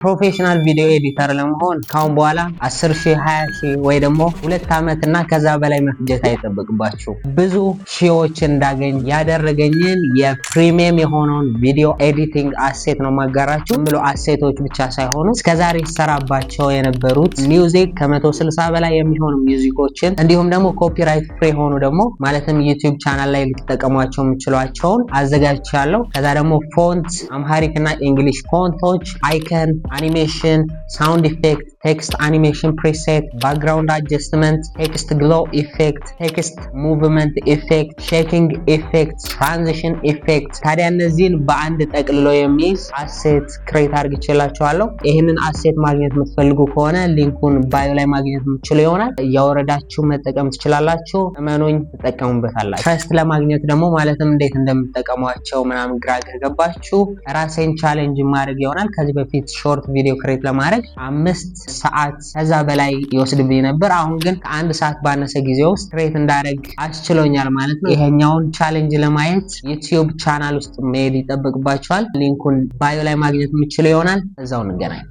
Professional video editor ለመሆን ካሁን በኋላ 10 ሺህ፣ 20 ሺህ ወይ ደግሞ 2 ዓመት እና ከዛ በላይ መፍጀት አይጠበቅባችሁ። ብዙ ሺዎች እንዳገኝ ያደረገኝን የ premium የሆነውን video editing asset ነው ማጋራችሁ። ብሎ asset ኦች ብቻ ሳይሆኑ እስከዛሬ ሰራባቸው የነበሩት music፣ ከ160 በላይ የሚሆኑ music ኦችን፣ እንዲሁም ደግሞ copyright free የሆኑ ደግሞ ማለትም YouTube channel ላይ ልትጠቀሟቸው የምችሏቸውን አዘጋጅቻለሁ። ከዛ ደግሞ font፣ Amharic እና English font ኦች፣ icon፣ animation፣ sound effect፣ text animation preset፣ background adjustment፣ text glow effect፣ text movement effect፣ shaking effect፣ transition effect። ታዲያ እነዚህን በአንድ ጠቅልሎ የሚይዝ asset create አድርግቼላችኋለሁ። ይህንን asset ማግኘት የምትፈልጉ ከሆነ link ኡን bio ላይ ማግኘት የምትችሉ ይሆናል። እያወረዳችሁ መጠቀም ትችላላችሁ። እመኑኝ ትጠቀሙበታላችሁ። Trust ለማግኘት ደግሞ ማለትም እንዴት እንደምትጠቀሟቸው ምናምን ግራ ከገባችሁ ራሴን challenge ማድረግ ይሆናል። ከዚህ በፊት short video create ለማድረግ 5 ሰዓት ከዛ በላይ ይወስድብኝ ነበር። አሁን ግን ከ1 ሰዓት ባነሰ ጊዜ ውስጥ create እንዳደረግ አስችሎኛል ማለት ነው። ይሄኛውን challenge ለማየት YouTube channel ውስጥ መሄድ ይጠበቅባችኋል። Link ኡን bio ላይ ማግኘት የምችሉ ይሆናል። እዛው እንገናኝ።